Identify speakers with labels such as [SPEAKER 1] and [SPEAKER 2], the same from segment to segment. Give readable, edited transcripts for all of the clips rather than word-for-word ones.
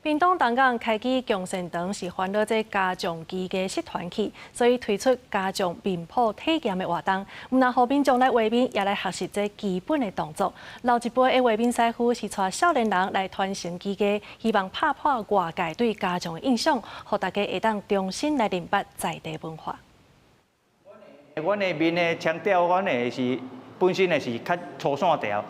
[SPEAKER 1] 屏東東港開基共善堂是煩惱這家將技藝失傳去，所以推出家將面譜體驗的活動。毋但予民眾來畫面，也來學習這基本的動作。老一輩的畫面師傅是帶少年人來傳承技藝，希望拍破外界對家將的印象，予大家會當重新來認捌在地文化。
[SPEAKER 2] 阮的面的腔調，阮的是本身的是較粗線條。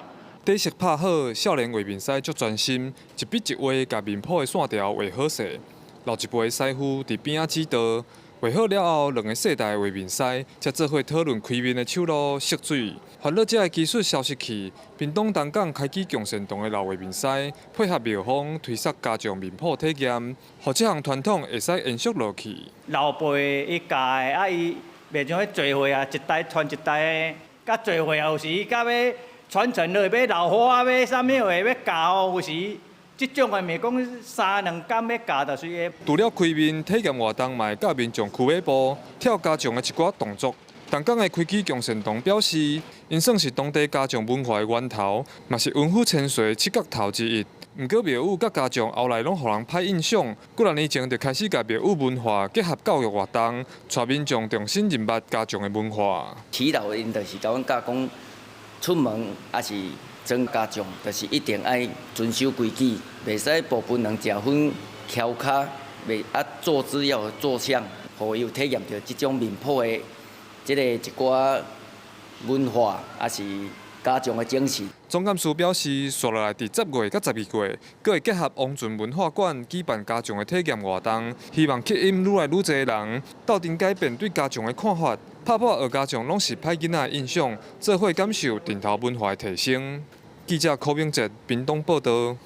[SPEAKER 3] 底色拍好，少年畫面師足專心，一筆一畫共面譜的線條畫好勢。老一輩的師傅佇邊仔指導，畫好了後，兩个世代的畫面師才做伙討論開面的手路、色水。煩惱這个技術消失去，屏東東港開基共善堂的老畫面師配合廟方推捒家將面譜體驗，予這項傳統會使延續落去。
[SPEAKER 2] 老輩伊教的，啊伊袂像彼聚會啊，一代傳一代的，佮聚會有時到尾傳承落欲老花欲啥物話欲教，有時這種的袂講三兩工欲教就隨個。
[SPEAKER 3] 除了開面體驗活動，嘛會教民眾驅馬步、跳家將的一寡動作。東港的開基共善堂表示，𪜶算是當地家將文化的源頭，嘛是文虎千歲七角頭之一。毋過廟宇佮家將後來攏予人歹印象，幾若年前就開始共廟宇文化結合教育活動，帶民眾重新認捌家將的文化。
[SPEAKER 4] 耆老𪜶就是共阮教講，出門抑是裝家將，就是一定愛遵守規矩，袂使步歕人食薰、蹺跤，袂啊坐姿要有坐相，予伊有體驗著這種面譜的這个一寡文化，抑是家將的精神。
[SPEAKER 3] 總幹事表示，紲落來佇10月佮12月，閣會結合王船文化館舉辦家將的體驗活動，希望吸引愈來愈濟人鬥陣改變對家將的看法，拍破學家將攏是歹囡仔的印象，做伙感受陣頭文化的提升。記者柯明哲屏東報導。